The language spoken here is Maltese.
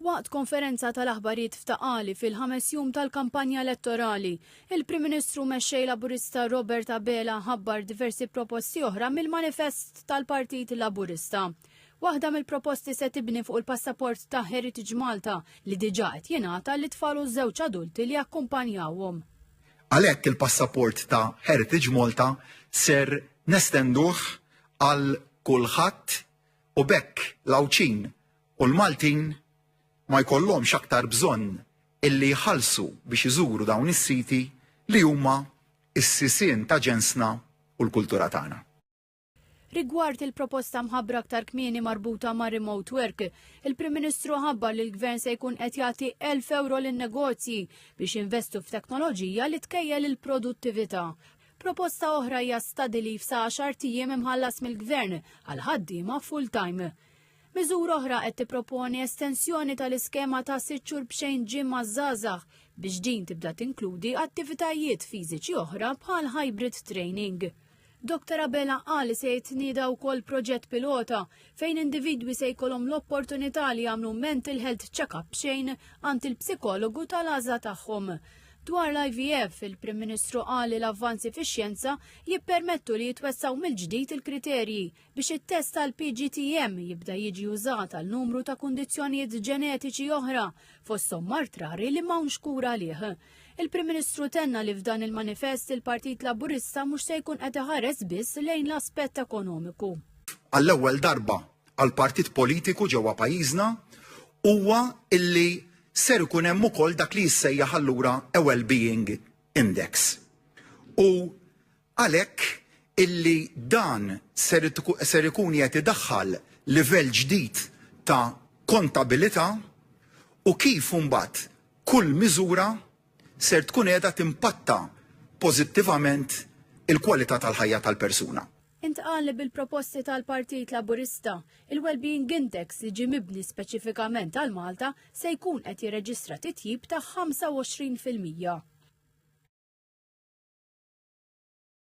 Waqt konferenza tal-aħbarijiet f'Ta' Qali fil-ħames jum tal-kampanja elettorali, il-Prim Ministru Mexxej Laburista Robert Abela ħabbar diversi proposti oħra mill-manifest tal-Partit Laburista. Waħda mill-proposti se tibni fuq il-passaport ta' Heritage Malta li diġà qed jingħata lit-tfal u żewġ adulti li jakkumpanjawhom. Għalhekk il-passaport ta' Heritage Malta ser nestenduh għal kulħadd u b'hekk l-Għawdxin u l-Maltin ma jkollhomx aktar bżonn illi jħallsu biex iżuru dawn is-siti li huma s-sisien ta' ġensna u l-kultura tagħna. Rigward il-proposta mħabbra aktar kmieni marbuta ma' remote work, il-Prim Ministru ħabbar li l-Gvern se jkun qed jagħti 1000 ewro lin-negozji biex jinvestu f'teknoloġija li tkejjel il-produttività. Proposta oħra hija study leave sa għaxart ijiem imħallas mill-Gvern għal ħaddiema full-time. Miżura oħra qed tipproponi estensjoni tal-iskema ta' sitt xhur b'xejn gym għaż-żgħażagħ biex din tibda tinkludi attivitajiet fiżiċi oħra bħal hybrid training. Dr Abela qal li se jitnieda wkoll proġett pilota fejn individwi se jkollhom l-opportunità li jagħmlu mental health check-up b'xejn għand il-psikologu tal-għażla tagħhom. Dwar l-IVF, il-Prim Ministru qal li l-avvanzi fix-xjenza jippermettu li jitwessgħu mill-ġdid il-kriterji biex it-test tal-PGTM jibda jiġi użat għal numru ta' kundizzjonijiet ġenetiċi oħra, fosthom mard rari li m'hawnx kura għalih. Il-Prim Ministru tenna li f'dan il-manifest il-Partit Laburista mhux se jkun qed iħares biss lejn l-aspett ekonomiku. Għall-ewwel darba għal partit politiku ġewwa pajjiżna huwa illi ser ikun hemm ukoll dak li jissejjaħ allura a well-being index. U Għalhekk illi dan ser ser ikun qiegħed idaħħal livell ġdid ta' kontabilità u kif imbagħad kull miżura ser tkun qiegħda timpatta pożittivament il-kwalità tal-ħajja tal-persuna. Intqal li bil-proposti tal-Partit Laburista, il-Wellbeing Index li ġie mibni speċifikament għal Malta se jkun qed jirreġistra titjib ta' 25%.